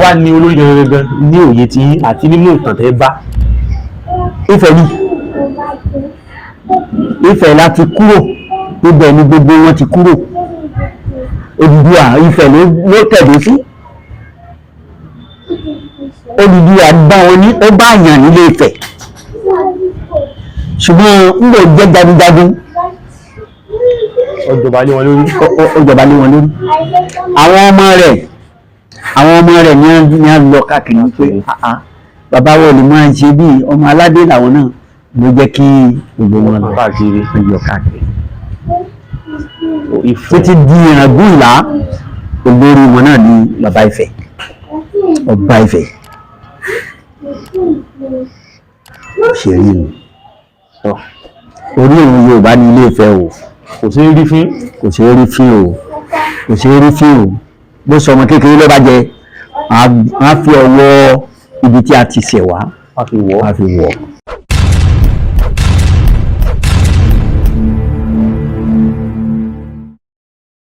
Wá ní olórí gangan ní òye tí àti nínú ìtàn tẹ́ bá. Ifẹ̀ ni, Ifẹ̀ láti kúrò. Ibẹ̀ ni gbogbo wọn ti kúrò. Odùduwà, Ifẹ̀ ló tẹ̀dó sí. Odùduwà bá wọn ní, ó bá yàn nílé Ifẹ̀, ṣùgbọ́n ń lò jẹ́ jagunjagun. Ó jọba lé wọn lórí. Ó jọba lé wọn lórí. Àwọn ọmọ rẹ̀ ní á lọ káàkiri pé, "Ah, ah, bàbá wo lè máa ṣe bí ọmọ aládé làwọn náà." Ló jẹ́ kí gbogbo wọn lọ káàkiri. Lọ káàkiri. Ifẹ̀. Títí di Ìràngún Ìlá, olórí wọn náà ní bàbá Ifẹ̀, ọba Ifẹ̀ ṣe rí nu. Orí òun Yorùbá ní Ilé Ifẹ̀ o. Kò sí rí fín. Kò ṣeé rí fín o, kò ṣeé rí fín o. Bó sọ ọmọ kékeré ló bá jẹ, á fi ọwọ́ ibi tí a ti ṣẹ̀ wá wá fi wọ́. Á fi wọ̀.